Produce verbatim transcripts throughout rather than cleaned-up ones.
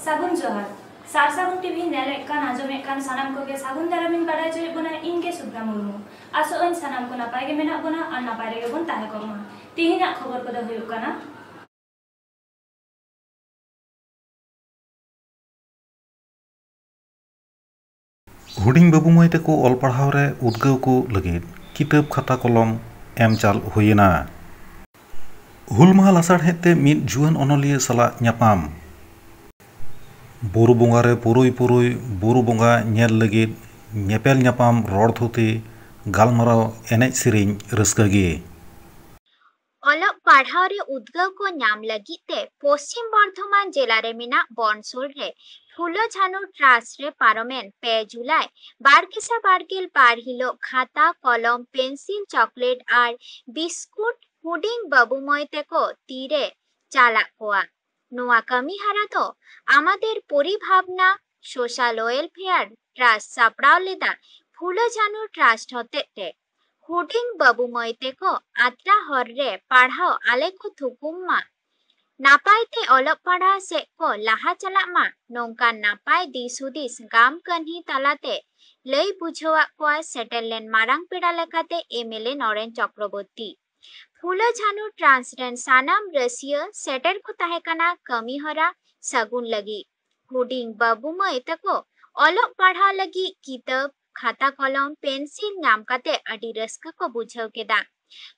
ᱥᱟᱹᱜᱩᱱ ᱡᱚᱦᱟᱨ᱾ ᱥᱟᱨ ᱥᱟᱹᱜᱩᱱ ᱴᱤᱵᱷᱤ ᱧᱮᱞᱮᱫ ᱠᱟᱱ, ᱟᱸᱡᱚᱢᱮᱫ ᱠᱟᱱ ᱥᱟᱱᱟᱢ ᱠᱚᱜᱮ ᱥᱟᱹᱜᱩᱱ ᱫᱟᱨᱟᱢ ᱤᱧ ᱵᱟᱰᱟᱭ ᱦᱚᱪᱚᱭᱮᱫ ᱵᱚᱱᱟ, ᱤᱧ ᱜᱮ ᱥᱩᱵᱷᱨᱟ ᱢᱩᱨᱢᱩ᱾ ᱟᱥᱚᱜ ᱟᱹᱧ ᱥᱟᱱᱟᱢ ᱠᱚ ᱱᱟᱯᱟᱭ ᱜᱮ ᱢᱮᱱᱟᱜ ᱵᱚᱱᱟ ᱟᱨ ᱱᱟᱯᱟᱭ ᱨᱮᱜᱮ ᱵᱚᱱ ᱛᱟᱦᱮᱸ ᱠᱚᱜ ᱢᱟ᱾ ᱛᱮᱦᱮᱧᱟᱜ ᱠᱷᱚᱵᱚᱨ ᱠᱚᱫᱚ ᱦᱩᱭᱩᱜ ᱠᱟᱱᱟ, ᱦᱩᱰᱤᱧ ᱵᱟᱹᱵᱩ ᱢᱟᱹᱭ ᱛᱟᱠᱚ ᱚᱞ ᱯᱟᱲᱦᱟᱣ ᱨᱮ ᱩᱫᱽᱜᱟᱹᱣ ᱠᱚ ᱞᱟᱹᱜᱤᱫ ᱠᱤᱛᱟᱹᱵ ᱠᱷᱟᱛᱟ ᱠᱚᱞᱚᱢ ᱮᱢ ᱪᱟᱞ ᱦᱩᱭᱮᱱᱟ᱾ ᱦᱩᱞ ᱢᱟᱦᱟ ᱞᱟᱥᱟᱲᱦᱮᱫ ᱛᱮ ᱢᱤᱫ ᱡᱩᱣᱟᱹᱱ ᱚᱱᱚᱞᱤᱭᱟᱹ ᱥᱟᱞᱟᱜ ᱧᱟᱯᱟᱢ᱾ ᱵᱩᱨᱩ ᱵᱚᱸᱜᱟ ᱨᱮ ᱯᱩᱨᱩᱭ ᱯᱩᱨᱩᱭ ᱵᱩᱨᱩ ᱵᱚᱸᱜᱟ ᱧᱮᱞ ᱞᱟᱹᱜᱤᱫ ᱧᱮᱯᱮᱞ ᱧᱟᱯᱟᱢ, ᱨᱚᱲ ᱛᱷᱩᱛᱤ, ᱜᱟᱞᱢᱟᱨᱟᱣ, ᱮᱱᱮᱡ ᱥᱮᱨᱮᱧ, ᱨᱟᱹᱥᱠᱟᱹ ᱜᱮ᱾ ᱚᱞᱚᱜ ᱯᱟᱲᱦᱟᱣ ᱨᱮ ᱩᱫᱽᱜᱟᱹᱣ ᱠᱚ ᱧᱟᱢ ᱞᱟᱹᱜᱤᱫ ᱛᱮ ᱯᱚᱥᱪᱤᱢ ᱵᱚᱨᱫᱷᱚᱢᱟᱱ ᱡᱮᱞᱟ ᱨᱮ ᱢᱮᱱᱟᱜ ᱵᱚᱱᱥᱳᱞ ᱨᱮ ᱯᱷᱩᱞᱳ ᱡᱷᱟᱱᱳ ᱴᱨᱟᱥᱴ ᱨᱮ ᱯᱟᱨᱚᱢᱮᱱ ᱯᱮ ᱡᱩᱞᱟᱭ ᱵᱟᱨ ᱜᱮᱥᱟᱭ ᱵᱟᱨ ᱜᱮᱞ ᱵᱟᱨ ᱦᱤᱞᱳᱜ ᱠᱷᱟᱛᱟ, ᱠᱚᱞᱚᱢ, ᱯᱮᱱᱥᱤᱞ, ᱪᱚᱠᱞᱮᱴ ᱟᱨ ᱵᱤᱥᱠᱩᱴ ᱦᱩᱰᱤᱧ ᱵᱟᱹᱵᱩ ᱢᱟᱹᱭ ᱛᱮᱠᱚ ᱛᱤᱨᱮ ᱪᱟᱞᱟᱜ ᱠᱚᱣᱟ᱾ ᱱᱚᱣᱟ ᱠᱟᱹᱢᱤ ᱦᱟᱨᱟ ᱫᱚ ᱟᱢᱟᱫᱮᱨ ᱯᱚᱨᱤᱵᱷᱟᱵᱽᱱᱟ ᱥᱳᱥᱟᱞ ᱳᱭᱮᱞᱯᱷᱮᱭᱟᱨ ᱴᱨᱟᱥᱴ ᱥᱟᱯᱲᱟᱣ ᱞᱮᱫᱟ ᱯᱷᱩᱞᱳ ᱡᱷᱟᱱᱳ ᱴᱨᱟᱥᱴ ᱦᱚᱛᱮᱡ ᱛᱮ᱾ ᱦᱩᱰᱤᱧ ᱵᱟᱹᱵᱩ ᱢᱟᱹᱭ ᱛᱮᱠᱚ ᱟᱛᱨᱟ ᱦᱚᱨ ᱨᱮ ᱯᱟᱲᱦᱟᱣ ᱟᱞᱮ ᱠᱚ ᱛᱷᱩᱠᱩᱢ ᱢᱟ, ᱱᱟᱯᱟᱭ ᱛᱮ ᱚᱞᱚᱜ ᱯᱟᱲᱦᱟᱣ ᱥᱮᱫ ᱠᱚ ᱞᱟᱦᱟ ᱪᱟᱞᱟᱜ ᱢᱟ, ᱱᱚᱝᱠᱟᱱ ᱱᱟᱯᱟᱭ ᱫᱤᱥ ᱦᱩᱫᱤᱥ ᱜᱟᱢ ᱠᱟᱹᱦᱱᱤ ᱛᱟᱞᱟᱛᱮ ᱞᱟᱹᱭ ᱵᱩᱡᱷᱟᱹᱣᱟᱫ ᱠᱚᱣᱟ ᱥᱮᱴᱮᱨ ᱞᱮᱱ ᱢᱟᱨᱟᱝ ᱯᱮᱲᱟ ᱞᱮᱠᱟᱛᱮ M L A Naren Chakraborty. Phulo Jhano trust ᱨᱮᱱ ᱥᱟᱱᱟᱢ ᱨᱟᱹᱥᱤᱭᱟᱹ ᱥᱮᱴᱮᱨ ᱠᱚ ᱛᱟᱦᱮᱸ ᱠᱟᱱᱟ ᱠᱟᱹᱢᱤ ᱦᱚᱨᱟ ᱥᱟᱹᱜᱩᱱ ᱞᱟᱹᱜᱤᱫ᱾ ᱦᱩᱰᱤᱧ ᱵᱟᱹᱵᱩ ᱢᱟᱹᱭ ᱛᱟᱠᱚ ᱚᱞᱚᱜ ᱯᱟᱲᱦᱟᱣ ᱞᱟᱹᱜᱤᱫ ᱠᱤᱛᱟᱹᱵ, ᱠᱷᱟᱛᱟ ᱠᱚᱞᱚᱢ, ᱯᱮᱱᱥᱤᱞ ᱧᱟᱢ ᱠᱟᱛᱮ ᱟᱹᱰᱤ ᱨᱟᱹᱥᱠᱟᱹ ᱠᱚ ᱵᱩᱡᱷᱟᱹᱣ ᱠᱮᱫᱟ᱾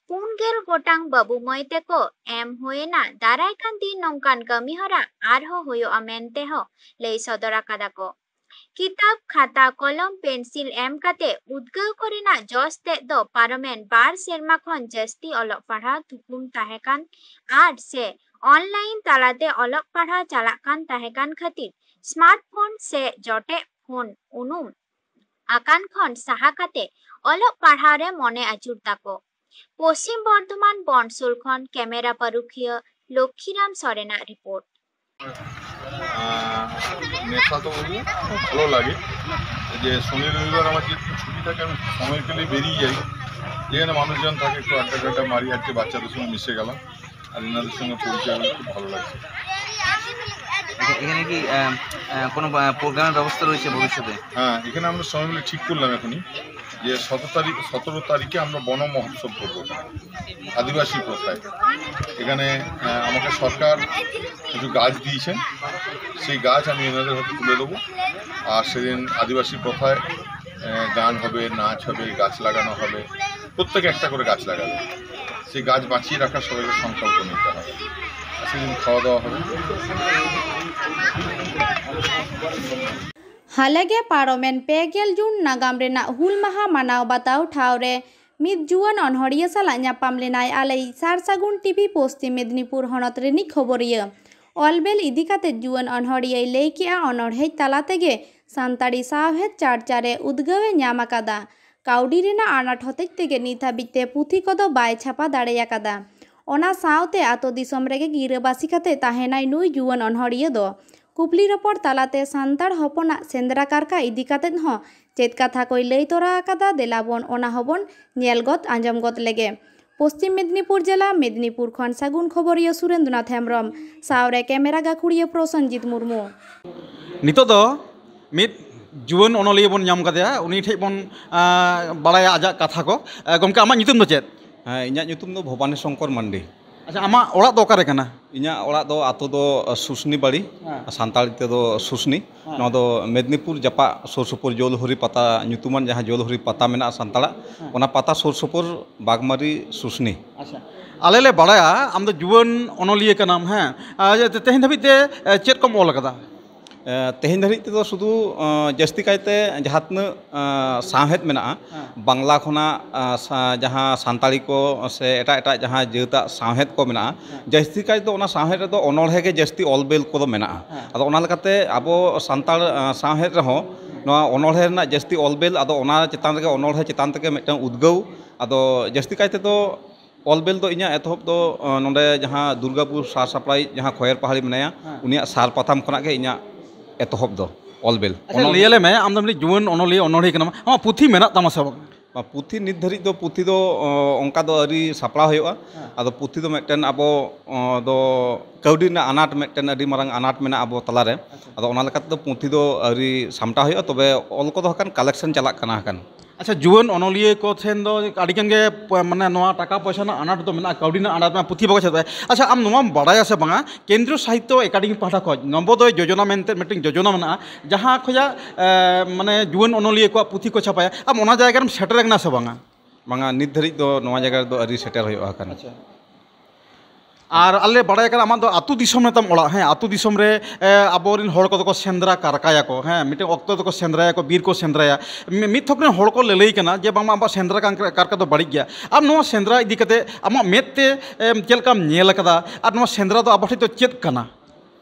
ᱯᱩᱱ ᱜᱮᱞ ᱜᱚᱴᱟᱝ ᱵᱟᱹᱵᱩ ᱢᱟᱹᱭ ᱛᱮᱠᱚ ᱮᱢ ᱦᱩᱭᱮᱱᱟ᱾ ᱫᱟᱨᱟᱭ ᱠᱟᱱ ᱫᱤᱱ ᱱᱚᱝᱠᱟᱱ ᱠᱟᱹᱢᱤ ᱦᱚᱨᱟ ᱟᱨᱦᱚᱸ ᱦᱩᱭᱩᱜᱼᱟ ᱢᱮᱱᱛᱮ ᱦᱚᱸ ᱞᱟᱹᱭ ᱥᱚᱫᱚᱨ ᱟᱠᱟᱫᱟ ᱠᱚ᱾ ᱠᱤᱛᱟᱹᱵ, ᱠᱷᱟᱛᱟ, ᱠᱚᱞᱚᱢ, ᱯᱮᱱᱥᱤᱞ ᱮᱢ ᱠᱟᱛᱮ ᱩᱫᱽᱜᱟᱹᱣ ᱠᱚᱨᱮᱱᱟᱜ ᱡᱚᱥ ᱛᱮᱫ ᱫᱚ ᱯᱟᱨᱚᱢᱮᱱ ᱵᱟᱨ ᱥᱮᱨᱢᱟ ᱠᱷᱚᱱ ᱡᱟᱹᱥᱛᱤ ᱚᱞᱚᱜ ᱯᱟᱲᱦᱟᱣ ᱛᱷᱩᱠᱩᱢ ᱛᱟᱦᱮᱸ ᱠᱟᱱ ᱟᱨ ᱥᱮ ᱚᱱᱞᱟᱭᱤᱱ ᱛᱟᱞᱟᱛᱮ ᱚᱞᱚᱜ ᱯᱟᱲᱦᱟᱣ ᱪᱟᱞᱟᱜ ᱠᱟᱱ ᱛᱟᱦᱮᱸ ᱠᱟᱱ ᱠᱷᱟᱹᱛᱤᱨ ᱥᱢᱟᱨᱴ ᱯᱷᱳᱱ ᱥᱮ ᱡᱚᱴᱮᱫ ᱯᱷᱳᱱ ᱩᱱᱩᱢ ᱟᱠᱟᱱ ᱠᱷᱚᱱ ᱥᱟᱦᱟ ᱠᱟᱛᱮ ᱚᱞᱚᱜ ᱯᱟᱲᱦᱟᱣ ᱨᱮ ᱢᱚᱱᱮ ᱟᱹᱪᱩᱨ ᱛᱟᱠᱚ᱾ ᱯᱚᱥᱪᱤᱢ ᱵᱚᱨᱫᱷᱚᱢᱟᱱ ᱵᱚᱱᱥᱳᱞ ᱠᱷᱚᱱ ᱠᱮᱢᱮᱨᱟ ᱯᱟᱹᱨᱩᱠᱷᱤᱭᱟᱹ ᱞᱚᱠᱠᱷᱤᱨᱟᱢ ᱥᱚᱨᱮᱱᱟᱜ ᱨᱤᱯᱳᱨᱴ᱾ আহ, নেশা তো বলবো, খুব ভালো লাগে যে শনি রবিবার আমার যেহেতু ছুটি থাকে, আমি সময় পেলে বেরিয়ে যাই, যেখানে মানুষজন থাকে, একটু আড্ডা টাড্ডা মারি, আজকে বাচ্চাদের সঙ্গে মিশে গেলাম আর এনাদের সঙ্গে পরিচয় হলো, খুব ভালো লাগছে। আচ্ছা, এখানে কি আহ, আহ, কোনো বা- প্রোগ্রামের ব্যবস্থা রয়েছে ভবিষ্যতে? হ্যাঁ, এখানে আমরা সবাই মিলে ঠিক করলাম এখনই যে সতেরো তারিখ, সতেরো তারিখে আমরা বন মহোৎসব করবো এখানে, আদিবাসী প্রথায়। এখানে আহ, আমাকে সরকার কিছু গাছ দিয়েছেন, সেই গাছ আমি এনাদের হাতে তুলে দেবো। আর সেদিন আদিবাসী প্রথায় আহ, গান হবে, নাচ হবে, গাছ লাগানো হবে, প্রত্যেকে একটা করে গাছ লাগাবে। সেই গাছ বাঁচিয়ে রাখার সবাইকে সংকল্প নিতে হবে। আর সেদিন খাওয়া দাওয়া হবে। ᱦᱟᱞᱮᱜᱮ ᱯᱟᱨᱚᱢᱮᱱ ᱯᱮ ᱜᱮᱞ ᱡᱩᱱ ᱱᱟᱜᱟᱢ ᱨᱮᱱᱟᱜ ᱦᱩᱞ ᱢᱟᱦᱟ ᱢᱟᱱᱟᱣ ᱵᱟᱛᱟᱣ ᱴᱷᱟᱶ ᱨᱮ ᱢᱤᱫ ᱡᱩᱣᱟᱹᱱ ᱚᱱᱚᱲᱦᱤᱭᱟᱹ ᱥᱟᱞᱟᱜ ᱧᱟᱯᱟᱢ ᱞᱮᱱᱟᱭ ᱟᱞᱮᱭᱤᱡ ᱥᱟᱨ ᱥᱟᱹᱜᱩᱱ ᱴᱤᱵᱷᱤ ᱯᱚᱥᱪᱤᱢ ᱢᱮᱫᱽᱱᱤᱯᱩᱨ ᱦᱚᱱᱚᱛ ᱨᱤᱱᱤᱡ ᱠᱷᱚᱵᱚᱨᱤᱭᱟᱹ᱾ ᱚᱞᱵᱮᱞ ᱤᱫᱤ ᱠᱟᱛᱮ ᱡᱩᱣᱟᱹᱱ ᱚᱱᱚᱲᱦᱤᱭᱟᱹᱭ ᱞᱟᱹᱭ ᱠᱮᱜᱼᱟ, ᱚᱱᱚᱲᱦᱮ ᱛᱟᱞᱟ ᱛᱮᱜᱮ ᱥᱟᱱᱛᱟᱲᱤ ᱥᱟᱶᱦᱮᱫ ᱪᱟᱨᱪᱟ ᱨᱮ ᱩᱫᱽᱜᱟᱹᱣ ᱮ ᱧᱟᱢ ᱟᱠᱟᱫᱟ᱾ ᱠᱟᱹᱣᱰᱤ ᱨᱮᱱᱟᱜ ᱟᱱᱟᱴ ᱦᱚᱛᱮᱡ ᱛᱮᱜᱮ ᱱᱤᱛ ᱦᱟᱹᱵᱤᱡ ᱛᱮ ᱯᱩᱛᱷᱤ ᱠᱚᱫᱚ ᱵᱟᱭ ᱪᱷᱟᱯᱟ ᱫᱟᱲᱮ ᱟᱠᱟᱫᱟ᱾ ᱚᱱᱟ ᱥᱟᱶᱛᱮ ᱟᱛᱳ ᱫᱤᱥᱚᱢ ᱨᱮᱜᱮ ᱜᱤᱨᱟᱹᱵᱟᱹᱥᱤ ᱠᱟᱛᱮ ᱛᱟᱦᱮᱱᱟᱭ ᱱᱩᱭ ᱡᱩᱣᱟᱹᱱ ᱚᱱᱚᱲᱦᱤᱭᱟᱹ ᱫᱚ᱾ ᱠᱩᱠᱞᱤ ᱨᱚᱯᱚᱲ ᱛᱟᱞᱟᱛᱮ ᱥᱟᱱᱛᱟᱲ ᱦᱚᱯᱚᱱᱟᱜ ᱥᱮᱸᱫᱽᱨᱟ ᱠᱟᱨᱠᱟ ᱤᱫᱤ ᱠᱟᱛᱮ ᱦᱚᱸ ᱪᱮᱫ ᱠᱟᱛᱷᱟ ᱠᱚᱭ ᱞᱟᱹᱭ ᱛᱚᱨᱟ ᱟᱠᱟᱫᱟ, ᱫᱮᱞᱟ ᱵᱚᱱ ᱚᱱᱟ ᱦᱚᱸᱵᱚᱱ ᱧᱮᱞ ᱜᱚᱫ ᱟᱸᱡᱚᱢ ᱜᱚᱫ ᱞᱮᱜᱮ᱾ ᱯᱚᱥᱪᱤᱢ ᱢᱮᱫᱽᱱᱤᱯᱩᱨ ᱡᱮᱞᱟ ᱢᱮᱫᱽᱱᱤᱯᱩᱨ ᱠᱷᱚᱱ ᱥᱟᱹᱜᱩᱱ ᱠᱷᱚᱵᱚᱨᱤᱭᱟᱹ ᱥᱩᱨᱮᱱᱫᱨᱚᱱᱟᱛᱷ ᱦᱮᱢᱵᱨᱚᱢ ᱥᱟᱶᱨᱮ ᱠᱮᱢᱮᱨᱟ ᱜᱟᱹᱠᱷᱩᱲᱤᱭᱟᱹ ᱯᱨᱚᱥᱚᱱᱡᱤᱛ ᱢᱩᱨᱢᱩ᱾ ᱱᱤᱛᱚᱜ ᱫᱚ ᱢᱤᱫ ᱡᱩᱣᱟᱹᱱ ᱚᱱᱚᱞᱤᱭᱟᱹ ᱵᱚᱱ ᱧᱟᱢ ᱠᱟᱫᱮᱭᱟ, ᱩᱱᱤ ᱴᱷᱮᱡ ᱵᱚᱱ ᱟᱸ, ᱵᱟᱲᱟᱭᱟ ᱟᱡᱟᱜ ᱠᱟᱛᱷᱟ ᱠᱚ᱾ ᱟᱸ, ᱜᱚᱢᱠᱮ, ᱟᱢᱟᱜ ᱧᱩᱛᱩᱢ ᱫᱚ ᱪᱮᱫ? ᱦᱮᱸ, ᱤᱧᱟᱹᱜ ᱧᱩᱛᱩᱢ ᱫᱚ ᱵᱷᱚᱵᱟᱱᱤ ᱥᱚᱝᱠᱚᱨ ᱢᱟᱱᱰᱤ᱾ ᱟᱪᱪᱷᱟ, ᱟᱢᱟᱜ ᱚᱲᱟᱜ ᱫᱚ ᱚᱠᱟᱨᱮ ᱠᱟᱱᱟ? ᱤᱧᱟᱹᱜ ᱚᱲᱟᱜ ᱫᱚ ᱟᱛᱳ ᱫᱚ ᱥᱩᱥᱱᱤ ᱵᱟᱲᱤ, ᱦᱮᱸ᱾ ᱥᱟᱱᱛᱟᱲᱤ ᱛᱮᱫᱚ ᱥᱩᱥᱱᱤ᱾ ᱦᱮᱸ᱾ ᱱᱚᱣᱟ ᱫᱚ ᱢᱮᱫᱽᱱᱤᱯᱩᱨ ᱡᱟᱯᱟᱜ ᱥᱩᱨ ᱥᱩᱯᱩᱨ ᱡᱳᱞᱦᱚᱨᱤ ᱯᱟᱛᱟ ᱧᱩᱛᱩᱢᱟᱱ ᱡᱟᱦᱟᱸ ᱡᱳᱞᱦᱚᱨᱤ ᱯᱟᱛᱟ ᱢᱮᱱᱟᱜᱼᱟ ᱥᱟᱱᱛᱟᱲᱟᱜ, ᱦᱮᱸ᱾ ᱚᱱᱟ ᱯᱟᱛᱟ ᱥᱩᱨ ᱥᱩᱯᱩᱨ ᱵᱟᱜᱽᱢᱟᱨᱤ ᱥᱩᱥᱱᱤ᱾ ᱟᱪᱪᱷᱟ᱾ ᱟᱞᱮ ᱞᱮ ᱵᱟᱲᱟᱭᱟ ᱟᱢ ᱫᱚ ᱡᱩᱣᱟᱹᱱ ᱚᱱᱚᱞᱤᱭᱟᱹ ᱠᱟᱱᱟᱢ, ᱦᱮᱸ᱾ ᱟᱨ ᱛᱮᱦᱮᱧ ᱫᱷᱟᱹᱵᱤᱡ ᱛᱮ ᱮ, ᱪᱮᱫ ᱠᱚᱢ ᱚᱞ ᱟᱠᱟᱫᱟ? ᱮ, ᱛᱮᱦᱮᱧ ᱫᱷᱟᱹᱨᱤᱡ ᱛᱮᱫᱚ ᱥᱩᱫᱷᱩ, ᱮ, ᱡᱟᱹᱥᱛᱤ ᱠᱟᱭᱛᱮ ᱡᱟᱦᱟᱸ ᱛᱤᱱᱟᱹᱜ, ᱮ, ᱥᱟᱶᱦᱮᱫ ᱢᱮᱱᱟᱜᱼᱟ, ᱦᱮᱸ᱾ ᱵᱟᱝᱞᱟ ᱠᱷᱚᱱᱟᱜ, ᱮ, ᱥᱟ-, ᱡᱟᱦᱟᱸ ᱥᱟᱱᱛᱟᱲᱤ ᱠᱚ ᱥᱮ ᱮᱴᱟᱜ ᱮᱴᱟᱜ ᱡᱟᱦᱟᱸ ᱡᱟᱹᱛᱟᱜ ᱥᱟᱶᱦᱮᱫ ᱠᱚ ᱢᱮᱱᱟᱜᱼᱟ, ᱦᱮᱸ᱾ ᱡᱟᱹᱥᱛᱤ ᱠᱟᱭᱛᱮ ᱚᱱᱟ ᱥᱟᱶᱦᱮᱫ ᱨᱮᱫᱚ ᱚᱱᱚᱬᱦᱮ ᱜᱮ ᱡᱟᱹᱥᱛᱤ ᱚᱞ ᱵᱮᱞ ᱠᱚᱫᱚ ᱢᱮᱱᱟᱜᱼᱟ᱾ ᱦᱮᱸ᱾ ᱟᱫᱚ ᱚᱱᱟ ᱞᱮᱠᱟᱛᱮ ᱟᱵᱚ ᱥᱟᱱᱛᱟᱲ, ᱮ, ᱥᱟᱶᱦᱮᱫ ᱨᱮᱦᱚᱸ ᱱᱚᱣᱟ ᱚᱱᱚᱬᱦᱮ ᱨᱮᱱᱟᱜ ᱡᱟᱹᱥᱛᱤ ᱚᱞ ᱵᱮᱞ, ᱟᱫᱚ ᱚᱱᱟ ᱪᱮᱛᱟᱱ ᱨᱮᱜᱮ, ᱚᱱᱚᱬᱦᱮ ᱪᱮᱛᱟᱱ ᱛᱮᱜᱮ ᱢᱤᱫᱴᱟᱝ ᱩᱫᱽᱜᱟᱹᱣ᱾ ᱟᱫᱚ ᱡᱟᱹᱥᱛᱤ ᱠᱟᱭ ᱛᱮᱫᱚ ᱚᱞ ᱵᱮᱞ ᱫᱚ ᱤᱧᱟᱹᱜ ᱮᱛᱚᱦᱚᱵ ᱫᱚ, ᱚ, ᱱᱚᱰᱮ ᱡᱟᱦᱟᱸ ᱫᱩᱨᱜᱟᱯᱩᱨ ᱥᱟᱨ ᱥᱟᱯᱲᱟᱭᱤᱡ ᱡᱟᱦᱟᱸ ᱠᱷᱚᱭᱮᱨ ᱯᱟᱦᱟᱲᱤ ᱢᱮᱱᱟᱭᱟ, ᱦᱮᱸ᱾ ᱩᱱᱤᱭᱟᱜ ᱥᱟᱨ ᱯᱟᱛᱷᱟᱢ ᱠᱷᱚᱱᱟᱜ ᱜᱮ ᱤᱧᱟᱹᱜ ᱮᱛᱚᱦᱚᱵ ᱫᱚ ᱚᱞ ᱵᱮᱞ᱾ ᱟᱪᱪᱷᱟ, ᱚᱱᱚᱞ- ᱞᱟᱹᱭ ᱟᱞᱮ ᱢᱮ, ᱟᱢ ᱫᱚ ᱢᱤᱫᱴᱤᱡ ᱡᱩᱣᱟᱹᱱ ᱚᱱᱚᱞᱤᱭᱟᱹ, ᱚᱱᱚᱬᱦᱤᱭᱟᱹ ᱠᱟᱱᱟᱢ, ᱟᱢᱟᱜ ᱯᱩᱛᱷᱤ ᱢᱮᱱᱟᱜ ᱛᱟᱢᱟ ᱥᱮ ᱵᱟᱝ? ᱯᱩᱛᱷᱤ ᱱᱤᱛ ᱫᱷᱟᱹᱨᱤᱡ ᱫᱚ ᱯᱩᱛᱷᱤ ᱫᱚ ᱚ, ᱚᱱᱠᱟ ᱫᱚ ᱟᱹᱣᱨᱤ ᱥᱟᱯᱲᱟᱣ ᱦᱩᱭᱩᱜᱼᱟ᱾ ᱟᱫᱚ ᱯᱩᱛᱷᱤ ᱫᱚ ᱢᱤᱫᱴᱮᱱ ᱟᱵᱚ ᱚ, ᱫᱚ ᱠᱟᱹᱣᱰᱤ ᱨᱮᱱᱟᱜ ᱟᱱᱟᱴ ᱢᱤᱫᱴᱮᱱ ᱟᱹᱰᱤ ᱢᱟᱨᱟᱝ ᱟᱱᱟᱴ ᱢᱮᱱᱟᱜᱼᱟ ᱟᱵᱚ ᱛᱟᱞᱟᱨᱮ᱾ ᱟᱫᱚ ᱚᱱᱟ ᱞᱮᱠᱟ ᱛᱮᱫᱚ ᱯᱩᱛᱷᱤ ᱫᱚ ᱟᱹᱣᱨᱤ ᱥᱟᱢᱴᱟᱣ ᱦᱩᱭᱩᱜᱼᱟ, ᱛᱚᱵᱮ ᱚᱞ ᱠᱚᱫᱚ ᱦᱟᱸᱜ ᱠᱷᱟᱱ ᱠᱟᱞᱮᱠᱥᱚᱱ ᱪᱟᱞᱟᱜ ᱠᱟᱱᱟ ᱦᱟᱸᱜ ᱠᱷᱟᱱ᱾ ᱟᱪᱪᱷᱟ, ᱡᱩᱣᱟᱹᱱ ᱚᱱᱚᱞᱤᱭᱟᱹ ᱠᱚ ᱴᱷᱮᱱ ᱫᱚ ᱟᱹᱰᱤ ᱜᱟᱱ ᱜᱮ ᱯᱚ-, ᱢᱟᱱᱮ ᱱᱚᱣᱟ ᱴᱟᱠᱟ ᱯᱚᱭᱥᱟ ᱨᱮᱱᱟᱜ ᱟᱱᱟᱴ ᱫᱚ ᱢᱮᱱᱟᱜᱼᱟ, ᱠᱟᱹᱣᱰᱤ ᱨᱮᱱᱟᱜ ᱟᱱᱟᱴ ᱢᱮᱱᱟᱜᱼᱟ, ᱯᱩᱛᱷᱤ ᱵᱟᱠᱚ ᱪᱷᱟᱯᱟᱭᱟ᱾ ᱟᱪᱪᱷᱟ, ᱟᱢ ᱱᱚᱣᱟᱢ ᱵᱟᱲᱟᱭᱟ ᱥᱮ ᱵᱟᱝᱟ, ᱠᱮᱱᱫᱨᱤᱭᱚ ᱥᱟᱦᱤᱛᱛᱚ ᱮᱠᱟᱰᱮᱢᱤ ᱯᱟᱦᱴᱟ ᱠᱷᱚᱱ ᱱᱚᱵᱳᱫᱚᱭ ᱡᱳᱡᱚᱱᱟ ᱢᱮᱱᱛᱮ ᱢᱤᱫᱴᱮᱱ ᱡᱳᱡᱚᱱᱟ ᱢᱮᱱᱟᱜᱼᱟ, ᱡᱟᱦᱟᱸ ᱠᱷᱚᱱᱟᱜ ᱮ, ᱢᱟᱱᱮ ᱡᱩᱣᱟᱹᱱ ᱚᱱᱚᱞᱤᱭᱟᱹ ᱠᱚᱣᱟᱜ ᱯᱩᱛᱷᱤ ᱠᱚ ᱪᱷᱟᱯᱟᱭᱟ, ᱟᱢ ᱚᱱᱟ ᱡᱟᱭᱜᱟ ᱨᱮᱢ ᱥᱮᱴᱮᱨ ᱟᱠᱟᱱᱟ ᱥᱮ ᱵᱟᱝᱟ? ᱵᱟᱝᱟ, ᱱᱤᱛ ᱫᱷᱟᱹᱨᱤᱡ ᱫᱚ ᱱᱚᱣᱟ ᱡᱟᱭᱜᱟ ᱨᱮᱫᱚ ᱟᱹᱣᱨᱤ ᱥᱮᱴᱮᱨ ᱦᱩᱭᱩᱜᱼᱟ ᱦᱟᱸᱜ ᱠᱷᱟᱱ᱾ ᱟᱪᱪᱷᱟ᱾ ᱟᱨ ᱟᱞᱮ ᱵᱟᱲᱟᱭ ᱠᱟᱱᱟ ᱟᱢᱟᱜ ᱫᱚ ᱟᱹᱛᱩ ᱫᱤᱥᱚᱢ ᱨᱮ ᱛᱟᱢ ᱚᱲᱟᱜ, ᱦᱮᱸ, ᱟᱹᱛᱩ ᱫᱤᱥᱚᱢ ᱨᱮ, ᱮ, ᱟᱵᱚᱨᱮᱱ ᱦᱚᱲ ᱠᱚᱫᱚ ᱠᱚ ᱥᱮᱸᱫᱽᱨᱟ ᱠᱟᱨᱠᱟᱭᱟᱠᱚ, ᱦᱮᱸ, ᱢᱤᱫᱴᱮᱱ ᱚᱠᱛᱚ ᱫᱚᱠᱚ ᱥᱮᱸᱫᱽᱨᱟᱭᱟᱠᱚ, ᱵᱤᱨ ᱠᱚ ᱥᱮᱸᱫᱽᱨᱟᱭᱟ᱾ ᱢᱤ-, ᱢᱤᱫ ᱛᱷᱚᱠ ᱨᱮᱱ ᱦᱚᱲ ᱠᱚ ᱞᱟᱹᱞᱟᱹᱭ ᱠᱟᱱᱟ ᱡᱮ ᱵᱟᱝᱢᱟ ᱟᱵᱚᱣᱟᱜ ᱥᱮᱸᱫᱽᱨᱟ ᱠᱟᱨ-, ᱠᱟᱨᱠᱟ ᱫᱚ ᱵᱟᱹᱲᱤᱡ ᱜᱮᱭᱟ᱾ ᱟᱢ ᱱᱚᱣᱟ ᱥᱮᱸᱫᱽᱨᱟ ᱤᱫᱤ ᱠᱟᱛᱮ ᱟᱢᱟᱜ ᱢᱮᱫ ᱛᱮ, ᱮᱢ, ᱪᱮᱫ ᱞᱮᱠᱟᱢ ᱧᱮᱞ ᱟᱠᱟᱫᱟ ᱟᱨ ᱱᱚᱣᱟ ᱥᱮᱸᱫᱽᱨᱟ ᱫᱚ ᱟᱵᱚ ᱴᱷᱮᱱ ᱫᱚ ᱪᱮᱫ ᱠᱟᱱᱟ?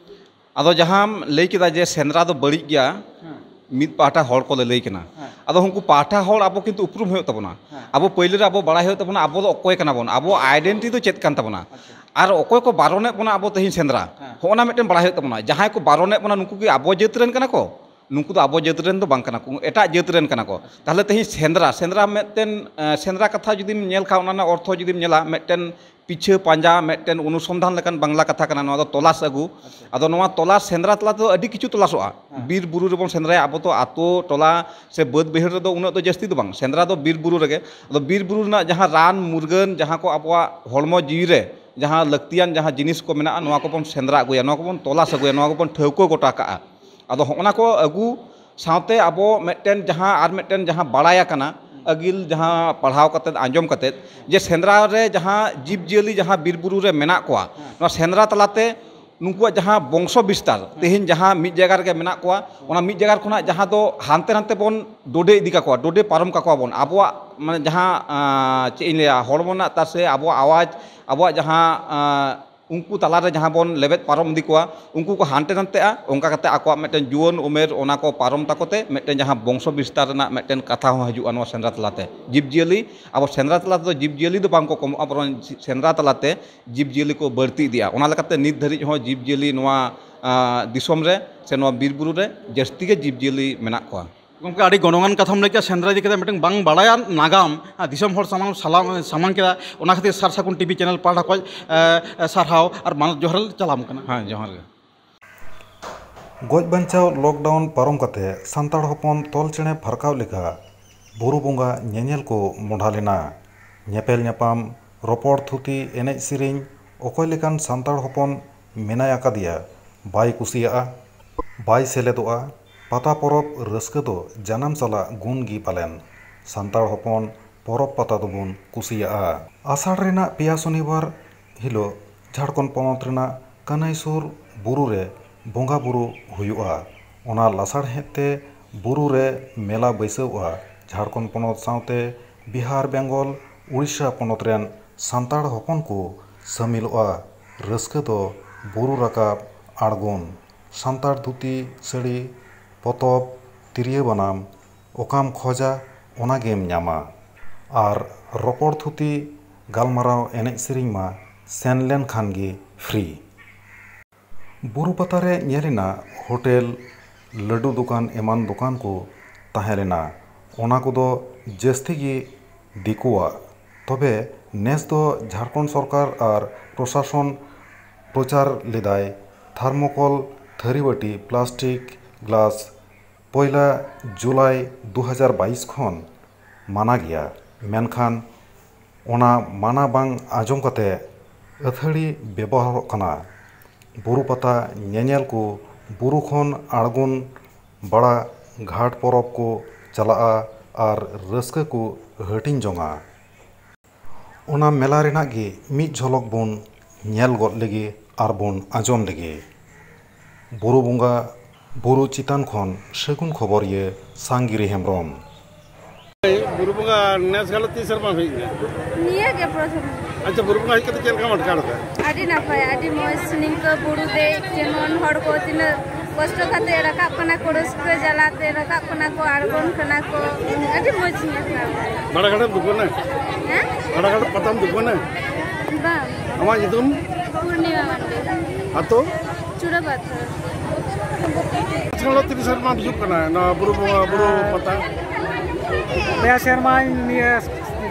ᱟᱫᱚ ᱡᱟᱦᱟᱸᱢ ᱞᱟᱹᱭ ᱠᱮᱫᱟ ᱡᱮ ᱥᱮᱸᱫᱽᱨᱟ ᱫᱚ ᱵᱟᱹᱲᱤᱡ ᱜᱮᱭᱟ, ᱦᱮᱸ᱾ ᱢᱤᱫ ᱯᱟᱦᱴᱟ ᱦᱚᱲ ᱠᱚ ᱞᱟᱹᱞᱟᱹᱭ ᱠᱟᱱᱟ᱾ ᱦᱮᱸ᱾ ᱟᱫᱚ ᱩᱱᱠᱩ ᱯᱟᱦᱴᱟ ᱦᱚᱲ ᱟᱵᱚ ᱠᱤᱱᱛᱩ ᱩᱯᱨᱩᱢ ᱦᱩᱭᱩᱜ ᱛᱟᱵᱚᱱᱟ᱾ ᱦᱮᱸ᱾ ᱟᱵᱚ ᱯᱟᱹᱭᱞᱟᱹ ᱨᱮ ᱟᱵᱚ ᱵᱟᱲᱟᱭ ᱦᱩᱭᱩᱜ ᱛᱟᱵᱚᱱᱟ ᱟᱵᱚ ᱫᱚ ᱚᱠᱚᱭ ᱠᱟᱱᱟ ᱵᱚᱱ, ᱟᱵᱚ ᱟᱭᱰᱮᱱᱴᱤᱴᱤ ᱫᱚ ᱪᱮᱫ ᱠᱟᱱ ᱛᱟᱵᱚᱱᱟ᱾ ᱟᱪᱪᱷᱟ᱾ ᱟᱨ ᱚᱠᱚᱭ ᱠᱚ ᱵᱟᱨᱚᱱᱮᱫ ᱵᱚᱱᱟ ᱟᱵᱚ ᱛᱮᱦᱮᱧ ᱥᱮᱸᱫᱽᱨᱟ, ᱦᱮᱸ᱾ ᱦᱚᱸᱜᱼᱚ ᱱᱟ ᱢᱤᱫᱴᱮᱱ ᱵᱟᱲᱟᱭ ᱦᱩᱭᱩᱜ ᱛᱟᱵᱚᱱᱟ᱾ ᱡᱟᱦᱟᱸᱭ ᱠᱚ ᱵᱟᱨᱚᱱᱮᱫ ᱵᱚᱱᱟ ᱱᱩᱠᱩ ᱠᱤ ᱟᱵᱚ ᱡᱟᱹᱛ ᱨᱮᱱ ᱠᱟᱱᱟ ᱠᱚ? ᱱᱩᱠᱩ ᱫᱚ ᱟᱵᱚ ᱡᱟᱹᱛ ᱨᱮᱱ ᱫᱚ ᱵᱟᱝ ᱠᱟᱱᱟ ᱠᱚ, ᱮᱴᱟᱜ ᱡᱟᱹᱛ ᱨᱮᱱ ᱠᱟᱱᱟ ᱠᱚ᱾ ᱟᱪᱪᱷᱟ᱾ ᱛᱟᱦᱚᱞᱮ ᱛᱮᱦᱮᱧ ᱥᱮᱸᱫᱽᱨᱟ, ᱥᱮᱸᱫᱽᱨᱟ ᱢᱤᱫᱴᱮᱱ, ᱮᱸ, ᱥᱮᱸᱫᱽᱨᱟ ᱠᱟᱛᱷᱟ ᱡᱩᱫᱤᱢ ᱧᱮᱞ ᱠᱷᱟᱱ, ᱚᱱᱟ ᱨᱮᱱᱟᱜ ᱚᱨᱛᱷᱚ ᱡᱩᱫᱤᱢ ᱧᱮᱞᱟ, ᱢᱤᱫᱴᱮᱱ ᱯᱤᱪᱷᱟᱹ ᱯᱟᱸᱡᱟ, ᱢᱤᱫᱴᱮᱱ ᱚᱱᱩᱥᱚᱱᱫᱷᱟᱱ ᱞᱮᱠᱟᱱ ᱵᱟᱝᱞᱟ ᱠᱟᱛᱷᱟ ᱠᱟᱱᱟ, ᱱᱚᱣᱟ ᱫᱚ ᱛᱚᱞᱟᱥ ᱟᱹᱜᱩ᱾ ᱟᱪᱪᱷᱟ᱾ ᱟᱫᱚ ᱱᱚᱣᱟ ᱛᱚᱞᱟᱥ ᱥᱮᱸᱫᱽᱨᱟ ᱛᱟᱞᱟ ᱛᱮᱫᱚ ᱟᱹᱰᱤ ᱠᱤᱪᱷᱩ ᱛᱚᱞᱟᱥᱚᱜᱼᱟ᱾ ᱦᱮᱸ᱾ ᱵᱤᱨ ᱵᱩᱨᱩ ᱨᱮᱵᱚᱱ ᱥᱮᱸᱫᱽᱨᱟᱭᱟ, ᱟᱵᱚ ᱛᱚ ᱟᱛᱳ ᱴᱚᱞᱟ ᱥᱮ ᱵᱟᱹᱫᱽ ᱵᱟᱹᱭᱦᱟᱹᱲ ᱨᱮᱫᱚ ᱩᱱᱟᱹᱜ ᱫᱚ ᱡᱟᱹᱥᱛᱤ ᱫᱚ ᱵᱟᱝ, ᱥᱮᱸᱫᱽᱨᱟ ᱫᱚ ᱵᱤᱨ ᱵᱩᱨᱩ ᱨᱮᱜᱮ᱾ ᱟᱫᱚ ᱵᱤᱨ ᱵᱩᱨᱩ ᱨᱮᱱᱟᱜ ᱡᱟᱦᱟᱸ ᱨᱟᱱ ᱢᱩᱨᱜᱟᱹᱱ, ᱡᱟᱦᱟᱸ ᱠᱚ ᱟᱵᱚᱣᱟᱜ ᱦᱚᱲᱢᱚ ᱡᱤᱣᱤ ᱨᱮ ᱡᱟᱦᱟᱸ ᱞᱟᱹᱠᱛᱤᱭᱟᱱ ᱡᱟᱦᱟᱸ ᱡᱤᱱᱤᱥ ᱠᱚ ᱢᱮᱱᱟᱜᱼᱟ, ᱱᱚᱣᱟ ᱠᱚᱵᱚᱱ ᱥᱮᱸᱫᱽᱨᱟ ᱟᱹᱜᱩᱭᱟ, ᱱᱚᱣᱟ ᱠᱚᱵᱚᱱ ᱛᱚᱞᱟᱥ ᱟᱹᱜᱩᱭᱟ, ᱱᱚᱣᱟ ᱠᱚᱵᱚᱱ ᱴᱷᱟᱹᱣᱠᱟᱹ ᱜᱚᱴᱟ ᱠᱟᱜᱼᱟ᱾ ᱟᱫᱚ ᱦᱚᱸᱜᱼᱚ ᱱᱟ ᱠᱚ ᱟᱹᱜᱩ ᱥᱟᱶᱛᱮ ᱟᱵᱚ ᱢᱤᱫᱴᱮᱱ ᱡᱟᱦᱟᱸ, ᱟᱨ ᱢᱤᱫᱴᱮᱱ ᱡᱟᱦᱟᱸ ᱵᱟᱲᱟᱭ ᱟᱠᱟᱱᱟ, ᱟᱹᱜᱤᱞ ᱡᱟᱦᱟᱸ ᱯᱟᱲᱦᱟᱣ ᱠᱟᱛᱮᱫ, ᱟᱸᱡᱚᱢ ᱠᱟᱛᱮᱫ, ᱡᱮ ᱥᱮᱸᱫᱽᱨᱟ ᱨᱮ ᱡᱟᱦᱟᱸ ᱡᱤᱵᱽᱼᱡᱤᱭᱟᱹᱞᱤ ᱡᱟᱦᱟᱸ ᱵᱤᱨ ᱵᱩᱨᱩ ᱨᱮ ᱢᱮᱱᱟᱜ ᱠᱚᱣᱟ, ᱦᱮᱸ᱾ ᱱᱚᱣᱟ ᱥᱮᱸᱫᱽᱨᱟ ᱛᱟᱞᱟᱛᱮ ᱱᱩᱠᱩᱣᱟᱜ ᱡᱟᱦᱟᱸ ᱵᱚᱝᱥᱚ ᱵᱤᱥᱛᱟᱨ, ᱦᱮᱸ᱾ ᱛᱮᱦᱮᱧ ᱡᱟᱦᱟᱸ ᱢᱤᱫ ᱡᱟᱭᱜᱟ ᱨᱮᱜᱮ ᱢᱮᱱᱟᱜ ᱠᱚᱣᱟ, ᱚᱱᱟ ᱢᱤᱫ ᱡᱟᱭᱜᱟ ᱠᱷᱚᱱᱟᱜ ᱡᱟᱦᱟᱸ ᱫᱚ ᱦᱟᱱᱛᱮ ᱱᱟᱛᱮ ᱵᱚᱱ ᱰᱚᱰᱮ ᱤᱫᱤ ᱠᱟᱠᱚᱣᱟ, ᱰᱚᱰᱮ ᱯᱟᱨᱚᱢ ᱠᱟᱠᱚᱣᱟ ᱵᱚᱱ, ᱟᱵᱚᱣᱟᱜ ᱢᱟᱱᱮ ᱡᱟᱦᱟᱸ, ᱟᱸ, ᱪᱮᱫ ᱤᱧ ᱞᱟᱹᱭᱟ, ᱦᱚᱲᱢᱚ ᱨᱮᱱᱟᱜ ᱛᱟᱥᱮ, ᱟᱵᱚᱣᱟᱜ ᱟᱣᱟᱡᱽ, ᱟᱵᱚᱣᱟᱜ ᱡᱟᱦᱟᱸ, ᱟᱸ, ᱩᱱᱠᱩ ᱛᱟᱞᱟᱨᱮ ᱡᱟᱦᱟᱸ ᱵᱚᱱ ᱞᱮᱵᱮᱫ ᱯᱟᱨᱚᱢ ᱤᱫᱤ ᱠᱚᱣᱟ, ᱩᱱᱠᱩ ᱠᱚ ᱦᱟᱱᱛᱮ ᱱᱟᱛᱮᱜᱼᱟ᱾ ᱚᱱᱠᱟ ᱠᱟᱛᱮ ᱟᱠᱚᱣᱟᱜ ᱢᱤᱫᱴᱮᱱ ᱡᱩᱣᱟᱹᱱ ᱩᱢᱮᱨ, ᱚᱱᱟ ᱠᱚ ᱯᱟᱨᱚᱢ ᱛᱟᱠᱚ ᱛᱮ ᱢᱤᱫᱴᱮᱱ ᱡᱟᱦᱟᱸ ᱵᱚᱝᱥᱚ ᱵᱤᱥᱛᱟᱨ ᱨᱮᱱᱟᱜ ᱢᱤᱫᱴᱮᱱ ᱠᱟᱛᱷᱟ ᱦᱚᱸ ᱦᱤᱡᱩᱜᱼᱟ ᱱᱚᱣᱟ ᱥᱮᱸᱫᱽᱨᱟ ᱛᱟᱞᱟᱛᱮ᱾ ᱡᱤᱵᱽᱼᱡᱤᱭᱟᱹᱞᱤ, ᱟᱵᱚ ᱥᱮᱸᱫᱽᱨᱟ ᱛᱟᱞᱟ ᱛᱮᱫᱚ ᱡᱤᱵᱽᱼᱡᱤᱭᱟᱹᱞᱤ ᱫᱚ ᱵᱟᱝ ᱠᱚ ᱠᱚᱢᱚᱜᱼᱟ, ᱵᱚᱨᱚᱝ ᱥᱮᱸᱫᱽᱨᱟ ᱛᱟᱞᱟᱛᱮ ᱡᱤᱵᱽᱼᱡᱤᱭᱟᱹᱞᱤ ᱠᱚ ᱵᱟᱹᱲᱛᱤ ᱤᱫᱤᱜᱼᱟ᱾ ᱚᱱᱟ ᱞᱮᱠᱟᱛᱮ ᱱᱤᱛ ᱫᱷᱟᱹᱨᱤᱡ ᱦᱚᱸ ᱡᱤᱵᱽᱼᱡᱤᱭᱟᱹᱞᱤ ᱱᱚᱣᱟ, ᱟᱸ, ᱫᱤᱥᱚᱢ ᱨᱮ ᱥᱮ ᱱᱚᱣᱟ ᱵᱤᱨ ᱵᱩᱨᱩ ᱨᱮ ᱡᱟᱹᱥᱛᱤ ᱜᱮ ᱡᱤᱵᱽᱼᱡᱤᱭᱟᱹᱞᱤ ᱢᱮᱱᱟᱜ ᱠᱚᱣᱟ᱾ ᱜᱚᱢᱠᱮ, ᱟᱹᱰᱤ ᱜᱚᱱᱚᱝᱟᱱ ᱠᱟᱛᱷᱟᱢ ᱞᱟᱹᱭ ᱠᱮᱫᱟ᱾ ᱥᱮᱸᱫᱽᱨᱟ ᱤᱫᱤ ᱠᱟᱛᱮ ᱢᱤᱫᱴᱟᱝ ᱵᱟᱝ ᱵᱟᱲᱟᱭᱟᱱ ᱱᱟᱜᱟᱢ, ᱟᱨ ᱫᱤᱥᱚᱢ ᱦᱚᱲ ᱥᱟᱢᱟᱝ ᱥᱟᱞᱟ-, ᱥᱟᱢᱟᱝ ᱠᱮᱫᱟ᱾ ᱚᱱᱟ ᱠᱷᱟᱹᱛᱤᱨ ᱥᱟᱨ ᱥᱟᱹᱜᱩᱱ ᱴᱤᱵᱷᱤ ᱪᱮᱱᱮᱞ ᱯᱟᱦᱴᱟ ᱠᱷᱚᱱ, ᱮ, ᱮ, ᱥᱟᱨᱦᱟᱣ ᱟᱨ ᱢᱟᱱᱚᱛ ᱡᱚᱦᱟᱨ ᱞᱮ ᱪᱟᱞᱟᱢ ᱠᱟᱱᱟ᱾ ᱦᱮᱸ, ᱡᱚᱦᱟᱨ ᱜᱮ᱾ ᱜᱚᱡ ᱵᱟᱧᱪᱟᱣ ᱞᱚᱠᱰᱟᱣᱩᱱ ᱯᱟᱨᱚᱢ ᱠᱟᱛᱮ ᱥᱟᱱᱛᱟᱲ ᱦᱚᱯᱚᱱ ᱛᱚᱞ ᱪᱮᱬᱮ ᱯᱷᱟᱨᱠᱟᱣ ᱞᱮᱠᱟ ᱵᱩᱨᱩ ᱵᱚᱸᱜᱟ ᱧᱮᱧᱮᱞ ᱠᱚ ᱢᱚᱰᱷᱟ ᱞᱮᱱᱟ᱾ ᱧᱮᱯᱮᱞ ᱧᱟᱯᱟᱢ, ᱨᱚᱯᱚᱲ ᱛᱷᱩᱛᱤ, ᱮᱱᱮᱡ ᱥᱮᱨᱮᱧ, ᱚᱠᱚᱭ ᱞᱮᱠᱟᱱ ᱥᱟᱱᱛᱟᱲ ᱦᱚᱯᱚᱱ ᱢᱮᱱᱟᱭ ᱟᱠᱟᱫᱮᱭᱟ ᱵᱟᱭ ᱠᱩᱥᱤᱭᱟᱜᱼᱟ, ᱵᱟᱭ ᱥᱮᱞᱮᱫᱚᱜᱼᱟ? ᱯᱟᱛᱟ ᱯᱚᱨᱚᱵᱽ ᱨᱟᱹᱥᱠᱟᱹ ᱫᱚ ᱡᱟᱱᱟᱢ ᱥᱟᱞᱟᱜ ᱜᱩᱱ ᱜᱮ ᱯᱟᱞᱮᱱ᱾ ᱥᱟᱱᱛᱟᱲ ᱦᱚᱯᱚᱱ ᱯᱚᱨᱚᱵᱽ ᱯᱟᱛᱟ ᱫᱚᱵᱚᱱ ᱠᱩᱥᱤᱭᱟᱜᱼᱟ᱾ ᱟᱥᱟᱲ ᱨᱮᱱᱟᱜ ᱯᱮᱭᱟ ᱥᱚᱱᱤᱵᱟᱨ ᱦᱤᱞᱳᱜ ᱡᱷᱟᱲᱠᱷᱚᱸᱰ ᱯᱚᱱᱚᱛ ᱨᱮᱱᱟᱜ ᱠᱟᱹᱱᱟᱹᱭᱥᱩᱨ ᱵᱩᱨᱩ ᱨᱮ ᱵᱚᱸᱜᱟ ᱵᱩᱨᱩ ᱦᱩᱭᱩᱜᱼᱟ᱾ ᱚᱱᱟ ᱞᱟᱥᱟᱲᱦᱮᱫ ᱛᱮ ᱵᱩᱨᱩ ᱨᱮ ᱢᱮᱞᱟ ᱵᱟᱹᱭᱥᱟᱹᱣᱜᱼᱟ᱾ ᱡᱷᱟᱲᱠᱷᱚᱸᱰ ᱯᱚᱱᱚᱛ ᱥᱟᱶᱛᱮ ᱵᱤᱦᱟᱨ, ᱵᱮᱝᱜᱚᱞ, ᱩᱲᱤᱥᱥᱟ ᱯᱚᱱᱚᱛ ᱨᱮᱱ ᱥᱟᱱᱛᱟᱲ ᱦᱚᱯᱚᱱ ᱠᱚ ᱥᱟᱹᱢᱤᱞᱚᱜᱼᱟ᱾ ᱨᱟᱹᱥᱠᱟᱹ ᱫᱚ ᱵᱩᱨᱩ ᱨᱟᱠᱟᱵ ᱟᱬᱜᱚᱱ᱾ ᱥᱟᱱᱛᱟᱲ ᱫᱷᱩᱛᱤ, ᱥᱟᱹᱲᱤ, ᱯᱚᱛᱚᱵ, ᱛᱤᱨᱭᱳ ᱵᱟᱱᱟᱢ ᱚᱠᱟᱢ ᱠᱷᱚᱡᱟ, ᱚᱱᱟ ᱜᱮᱢ ᱧᱟᱢᱟ᱾ ᱟᱨ ᱨᱚᱯᱚᱲ ᱛᱷᱩᱛᱤ, ᱜᱟᱞᱢᱟᱨᱟᱣ, ᱮᱱᱮᱡ ᱥᱮᱨᱮᱧ ᱢᱟ ᱥᱮᱱ ᱞᱮᱱ ᱠᱷᱟᱱ ᱜᱮ ᱯᱷᱨᱤ᱾ ᱵᱩᱨᱩ ᱯᱟᱛᱟ ᱨᱮ ᱧᱮᱞ ᱮᱱᱟ ᱦᱳᱴᱮᱞ, ᱞᱟᱹᱰᱩ ᱫᱚᱠᱟᱱ ᱮᱢᱟᱱ ᱫᱚᱠᱟᱱ ᱠᱚ ᱛᱟᱦᱮᱸ ᱞᱮᱱᱟ᱾ ᱚᱱᱟ ᱠᱚᱫᱚ ᱡᱟᱹᱥᱛᱤ ᱜᱮ ᱫᱤᱠᱩᱣᱟᱜ᱾ ᱛᱚᱵᱮ ᱱᱮᱥ ᱫᱚ ᱡᱷᱟᱲᱠᱷᱚᱸᱰ ᱥᱚᱨᱠᱟᱨ ᱟᱨ ᱯᱨᱚᱥᱟᱥᱚᱱ ᱯᱨᱚᱪᱟᱨ ᱞᱮᱫᱟᱭ ᱛᱷᱟᱨᱢᱳᱠᱚᱞ ᱛᱷᱟᱹᱨᱤᱵᱟᱹᱴᱤ, ᱯᱞᱟᱥᱴᱤᱠ ᱜᱞᱟᱥ ᱯᱚᱭᱞᱟ ᱡᱩᱞᱟᱭ ᱫᱩ ᱦᱟᱡᱟᱨ ᱵᱟᱭᱤᱥ ᱠᱷᱚᱱ ᱢᱟᱱᱟ ᱜᱮᱭᱟ, ᱢᱮᱱᱠᱷᱟᱱ ᱚᱱᱟ ᱢᱟᱱᱟ ᱵᱟᱝ ᱟᱸᱡᱚᱢ ᱠᱟᱛᱮ ᱟᱹᱛᱷᱟᱹᱲᱤ ᱵᱮᱵᱚᱦᱟᱨᱚᱜ ᱠᱟᱱᱟ᱾ ᱵᱩᱨᱩ ᱯᱟᱛᱟ ᱧᱮᱧᱮᱞ ᱠᱚ ᱵᱩᱨᱩ ᱠᱷᱚᱱ ᱟᱬᱜᱚᱱ ᱵᱟᱲᱟ ᱜᱷᱟᱴ ᱯᱚᱨᱚᱵᱽ ᱠᱚ ᱪᱟᱞᱟᱜᱼᱟ ᱟᱨ ᱨᱟᱹᱥᱠᱟᱹ ᱠᱚ ᱦᱟᱹᱴᱤᱧ ᱡᱚᱝᱟ᱾ ᱚᱱᱟ ᱢᱮᱞᱟ ᱨᱮᱱᱟᱜ ᱜᱮ ᱢᱤᱫ ᱡᱷᱚᱞᱚᱠ ᱵᱚᱱ ᱧᱮᱞ ᱜᱚᱫ ᱞᱮᱜᱮ ᱟᱨ ᱵᱚᱱ ᱟᱸᱡᱚᱢ ᱞᱮᱜᱮ᱾ ᱵᱩᱨᱩ ᱵᱚᱸᱜᱟ ᱵᱩᱨᱩ ᱪᱮᱛᱟᱱ ᱠᱷᱚᱱ ᱥᱟᱹᱜᱩᱱ ᱠᱷᱚᱵᱚᱨᱤᱭᱟᱹ ᱥᱟᱝᱜᱤᱨᱤ ᱦᱮᱢᱵᱨᱚᱢ᱾ ᱵᱩᱨᱩ ᱵᱚᱸᱜᱟ ᱱᱮᱥ ᱜᱟᱞᱚ ᱛᱤᱥ ᱥᱮᱨᱢᱟ ᱦᱩᱭ ᱮᱱᱟ? ᱱᱤᱭᱟᱹ ᱜᱮ ᱯᱨᱚᱛᱷᱚᱢ᱾ ᱟᱪᱪᱷᱟ, ᱵᱩᱨᱩ ᱵᱚᱸᱜᱟ ᱦᱮᱡ ᱠᱟᱛᱮ ᱪᱮᱫ ᱞᱮᱠᱟᱢ ᱟᱴᱠᱟᱨ ᱮᱫᱟ? ᱟᱹᱰᱤ ᱱᱟᱯᱟᱭ, ᱟᱹᱰᱤ ᱢᱚᱡᱽ᱾ ᱱᱤᱝᱠᱟᱹ ᱵᱩᱨᱩ ᱫᱮᱡ, ᱡᱮᱢᱚᱱ ᱦᱚᱲ ᱠᱚ ᱛᱤᱱᱟᱹᱜ ᱠᱚᱥᱴᱚ ᱠᱟᱛᱮ ᱨᱟᱠᱟᱵ ᱠᱟᱱᱟ ᱠᱚ, ᱨᱟᱹᱥᱠᱟᱹ ᱡᱟᱞᱟᱛᱮ ᱨᱟᱠᱟᱵ ᱠᱟᱱᱟ ᱠᱚ, ᱟᱬᱜᱚᱱ ᱠᱟᱱᱟ ᱠᱚ, ᱟᱹᱰᱤ ᱢᱚᱡᱽ ᱤᱧ ᱟᱴᱠᱟᱨ ᱮᱫᱟ᱾ ᱵᱟᱲᱟᱜᱷᱟᱴ ᱮᱢ ᱫᱩᱠᱟᱹᱱᱟ? ᱦᱮᱸ? ᱵᱟᱲᱟᱜᱷᱟᱴ ᱯᱟᱛᱟᱢ ᱫᱩᱠᱟᱹᱱᱟ? ᱵᱟᱝ᱾ ᱟᱢᱟᱜ ᱧᱩᱛᱩᱢ? ᱯᱩᱨᱱᱤᱢᱟ ᱢᱟᱱᱰᱤ᱾ ᱟᱛᱳ? ᱪᱩᱲᱟᱹᱯᱟᱛᱷᱚᱨ᱾ ᱥᱟᱞ ᱛᱤᱨᱤᱥ ᱥᱮᱨᱢᱟ ᱦᱤᱡᱩᱜ ᱠᱟᱱᱟ ᱱᱚᱣᱟ ᱵᱩᱨᱩ ᱵᱚᱸᱜᱟ, ᱵᱩᱨᱩ ᱯᱟᱛᱟ᱾ ᱯᱮ ᱥᱮᱨᱢᱟ ᱱᱤᱭᱟᱹ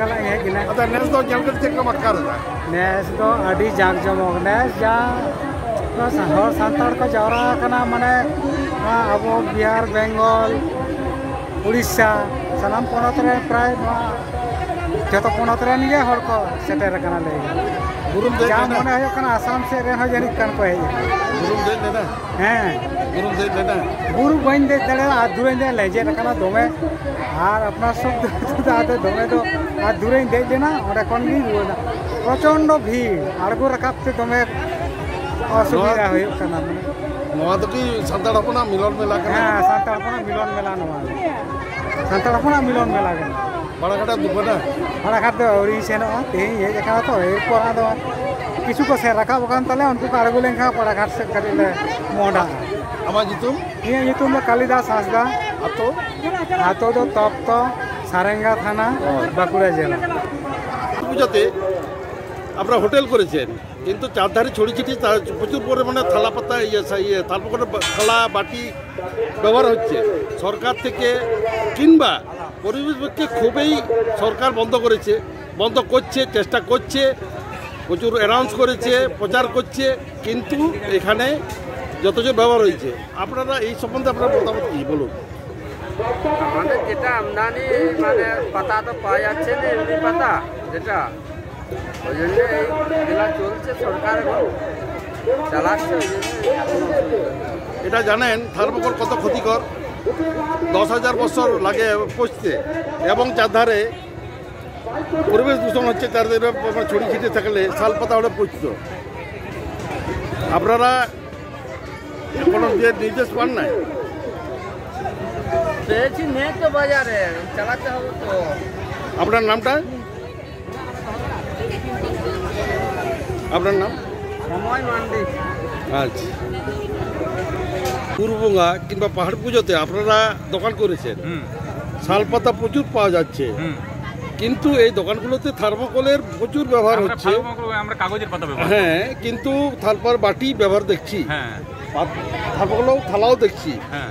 ᱜᱟᱞᱟᱜ ᱤᱧ ᱦᱮᱡ ᱮᱱᱟ᱾ ᱟᱫᱚ ᱱᱮᱥ ᱫᱚ ᱧᱮᱞ ᱠᱟᱛᱮ ᱪᱮᱫ ᱞᱮᱠᱟᱢ ᱟᱴᱠᱟᱨ ᱮᱫᱟ? ᱱᱮᱥ ᱫᱚ ᱟᱹᱰᱤ ᱡᱟᱸᱠ ᱡᱚᱢᱚᱠ, ᱱᱮᱥ ᱡᱟ ᱱᱚᱣᱟ ᱥᱟ-, ᱦᱚᱲ ᱥᱟᱱᱛᱟᱲ ᱠᱚ ᱡᱟᱣᱨᱟ ᱟᱠᱟᱱᱟ, ᱢᱟᱱᱮ ᱱᱚᱣᱟ ᱟᱵᱚ ᱵᱤᱦᱟᱨ, ᱵᱮᱝᱜᱚᱞ, ᱩᱲᱤᱥᱥᱟ, ᱥᱟᱱᱟᱢ ᱯᱚᱱᱚᱛ ᱨᱮ ᱯᱨᱟᱭ ᱱᱚᱣᱟ ᱡᱚᱛᱚ ᱯᱚᱱᱚᱛ ᱨᱮᱱ ᱜᱮ ᱦᱚᱲ ᱠᱚ ᱥᱮᱴᱮᱨ ᱟᱠᱟᱱᱟ ᱞᱟᱹᱭ ᱜᱟᱱᱚᱜᱼᱟ᱾ ᱵᱩᱨᱩᱢ ᱫᱮᱡ ᱡᱟ ᱞᱮᱱᱟ? ᱢᱚᱱᱮ ᱦᱩᱭᱩᱜ ᱠᱟᱱᱟ ᱟᱥᱟᱢ ᱥᱮᱫ ᱨᱮᱱ ᱦᱚᱸ ᱡᱟᱹᱱᱤᱡ ᱠᱷᱟᱱ ᱠᱚ ᱦᱮᱡ ᱟᱠᱟᱱᱟ᱾ ᱵᱩᱨᱩᱢ ᱫᱮᱡ ᱞᱮᱱᱟ? ᱦᱮᱸ᱾ ᱵᱩᱨᱩᱢ ᱫᱮᱡ ᱞᱮᱱᱟ? ᱵᱩᱨᱩ ᱵᱟᱹᱧ ᱫᱮᱡ ᱫᱟᱲᱮᱭᱟᱫᱟ, ᱟᱨ ᱫᱩᱨᱮᱧ ᱫᱮᱡ, ᱞᱮᱸᱡᱮᱫ ᱟᱠᱟᱱᱟ ᱫᱚᱢᱮ᱾ ᱟᱨ ᱟᱯᱱᱟᱨ ᱥᱩᱠ ᱫᱚ ᱟᱫᱚ ᱫᱚᱢᱮ ᱫᱚ, ᱟᱨ ᱫᱩᱨᱮᱧ ᱫᱮᱡ ᱞᱮᱱᱟ, ᱚᱸᱰᱮ ᱠᱷᱚᱱ ᱜᱤᱧ ᱨᱩᱣᱟᱹᱲ ᱮᱱᱟ᱾ ᱯᱨᱚᱪᱚᱱᱰᱚ ᱵᱷᱤᱲ, ᱟᱬᱜᱚ ᱨᱟᱠᱟᱵ ᱛᱮ ᱫᱚᱢᱮ ᱚᱥᱩᱵᱤᱫᱷᱟ ᱱᱚᱣᱟ ᱦᱩᱭᱩᱜ ᱠᱟᱱᱟ᱾ ᱱᱚᱣᱟ ᱫᱚ ᱠᱤ ᱥᱟᱱᱛᱟᱲ ᱦᱚᱯᱚᱱᱟᱜ ᱢᱤᱞᱚᱱ ᱢᱮᱞᱟ ᱠᱟᱱᱟ? ᱦᱮᱸ, ᱥᱟᱱᱛᱟᱲ ᱦᱚᱯᱚᱱᱟᱜ ᱢᱤᱞᱚᱱ ᱢᱮᱞᱟ ᱱᱚᱣᱟ ᱫᱚ᱾ ᱥᱟᱱᱛᱟᱲ ᱦᱚᱯᱚᱱᱟᱜ ᱢᱤᱞᱚᱱ ᱢᱮᱞᱟ ᱠᱟᱱᱟ᱾ ᱵᱟᱲᱟᱜᱷᱟᱴ ᱟᱨ ᱫᱩᱵᱟᱰᱟ? ᱵᱟᱲᱟᱜᱷᱟᱴ ᱫᱚ ᱟᱹᱣᱨᱤᱧ ᱥᱮᱱᱚᱜᱼᱟ, ᱛᱮᱦᱮᱧ ᱦᱮᱡ ᱟᱠᱟᱱᱟ ᱛᱚ, ᱮᱨᱯᱚᱨ ᱟᱫᱚ ᱠᱤᱪᱷᱩ ᱠᱚ ᱥᱮᱱ ᱨᱟᱠᱟᱵ ᱟᱠᱟᱱ ᱛᱟᱞᱮᱭᱟ, ᱩᱱᱠᱩ ᱠᱚ ᱟᱬᱜᱚ ᱞᱮᱱᱠᱷᱟᱱ ᱵᱟᱲᱟᱜᱷᱟᱴ ᱥᱮᱫ ᱠᱟᱹᱴᱤᱡ ᱞᱮ ᱢᱚᱦᱰᱟᱜᱼᱟ᱾ ᱟᱢᱟᱜ ᱧᱩᱛᱩᱢ? ᱤᱧᱟᱹᱜ ᱧᱩᱛᱩᱢ ᱫᱚ ᱠᱟᱞᱤᱫᱟᱥ ᱦᱟᱸᱥᱫᱟ᱾ ᱟᱛᱳ? ᱟᱛᱳ ᱫᱚ ᱛᱚᱯᱛᱚ, ᱥᱟᱨᱮᱝᱜᱟ ᱛᱷᱟᱱᱟ, ᱚ᱾ ᱵᱟᱸᱠᱩᱲᱟ ᱡᱮᱞᱟ᱾ ᱯᱩᱡᱟᱹᱛᱮ ᱟᱯᱱᱟᱨ ᱦᱳᱴᱮᱞ ᱠᱚᱨᱮ ᱪᱮᱫ? কিন্তু চারধারে ছড়িয়ে ছিটিয়ে তা-, প্রচুর পরিমাণে থালা পাতা, ইয়ে, সা-, ইয়ে, থালা পাতা বা-, থালা, বাটি ব্যবহার হচ্ছে। সরকার থেকে কিংবা পরিবেশ পক্ষে খুবই সরকার বন্ধ করেছে, বন্ধ করছে, চেষ্টা করছে, প্রচুর অ্যানাউন্স করেছে, প্রচার করছে, কিন্তু এখানে যথেষ্ট ব্যবহার হয়েছে। আপনারা এই সম্বন্ধে আপনার মতামত কী বলুন? আমাদের যেটা আমদানি, মানে, পাতা তো পাওয়া যাচ্ছে না, এমনি পাতা যেটা, ওই জন্য এই মেলা চলছে, সরকার এখন চালাচ্ছে, ওই জন্য এখন অসুবিধা। এটা জানেন থার্মোকল কত ক্ষতিকর? দশ হাজার বছর লাগে পচতে, এবং চারধারে পরিবেশ দূষণ হচ্ছে, চারধারে ছড়িয়ে ছিটিয়ে থাকলে শাল পাতা হলে পচত। আপনারা কোনো যে নির্দেশ পান নাই? পেয়েছি, নেই তো বাজারে, চালাতে হবে তো। আপনার নামটা? আপনার নাম? সময় মান্ডি। আচ্ছা। বুরুবঙ্গা কিংবা পাহাড় পুজোতে আপনারা দোকান করেছেন, হুম। শাল পাতা প্রচুর পাওয়া যাচ্ছে, হুম। কিন্তু এই দোকানগুলোতে থার্মোকলের প্রচুর ব্যবহার আমরা হচ্ছে। থার্মোকল, আমরা কাগজের পাতা ব্যবহার করি। হ্যাঁ, কিন্তু থালপার বাটি ব্যবহার দেখছি। হ্যাঁ। থার্মোকলও থালাও দেখছি, হ্যাঁ।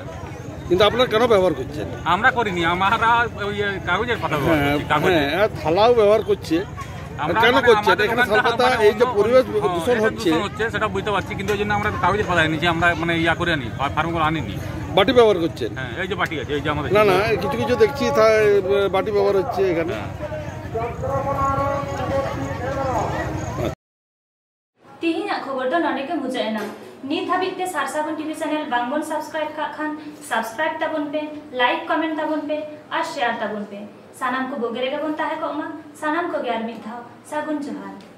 কিন্তু আপনারা কেন ব্যবহার করছেন? আমরা করিনি, আমরা ওই কাগজের কথা হ্যাঁ, হ্যাঁ, থালাও ব্যবহার করছে। আমরা কেন ওখানে করছেন? আমাদের এখানে ওখানকার সালপাতা মানে এই যে অন্য- পরিবেশ হ্যাঁ, দূষণ এটা হচ্ছে। দূষণ হচ্ছে, সেটা বুঝতে পারছি, কিন্তু ওই জন্য আমরা কাগজের কথা আনিনি যে আমরা মানে ইয়া করে আনি, ফা- ফার্মগুলো আনিনি। বাটি ব্যবহার করছেন? হ্যাঁ, এই যে বাটি আছে, এই যে আমাদের না, না, কিছু কিছু দেখছি তা, এ, বাটি ব্যবহার হচ্ছে এখানে। হ্যাঁ। ᱛᱮᱦᱮᱧᱟᱜ ᱠᱷᱚᱵᱚᱨ ᱫᱚ ᱱᱚᱰᱮ ᱜᱮ ᱢᱩᱪᱟᱹᱫ ᱮᱱᱟ᱾ ᱱᱤᱛ ᱦᱟᱹᱵᱤᱡ ᱛᱮ ᱥᱟᱨᱥᱟᱜᱩᱱ ᱴᱤᱵᱷᱤ ᱪᱮᱱᱮᱞ ᱵᱟᱝᱵᱚᱱ ᱥᱟᱵᱥᱠᱨᱟᱭᱤᱵ ᱠᱟᱜ ᱠᱷᱟᱱ ᱥᱟᱵᱥᱠᱨᱟᱭᱤᱵ ᱛᱟᱵᱚᱱ ᱯᱮ, ᱞᱟᱭᱤᱠ ᱠᱚᱢᱮᱱᱴ ᱛᱟᱵᱚᱱ ᱯᱮ ᱟᱨ ᱥᱮᱭᱟᱨ ᱛᱟᱵᱚᱱ ᱯᱮ᱾ ᱥᱟᱱᱟᱢ ᱠᱚ ᱵᱩᱜᱤ ᱨᱮᱜᱮ ᱵᱚᱱ ᱛᱟᱦᱮᱸ ᱠᱚᱜ ᱢᱟ᱾ ᱥᱟᱱᱟᱢ ᱠᱚᱜᱮ ᱟᱨ ᱢᱤᱫ ᱫᱷᱟᱣ ᱥᱟᱹᱜᱩᱱ ᱡᱚᱦᱟᱨ᱾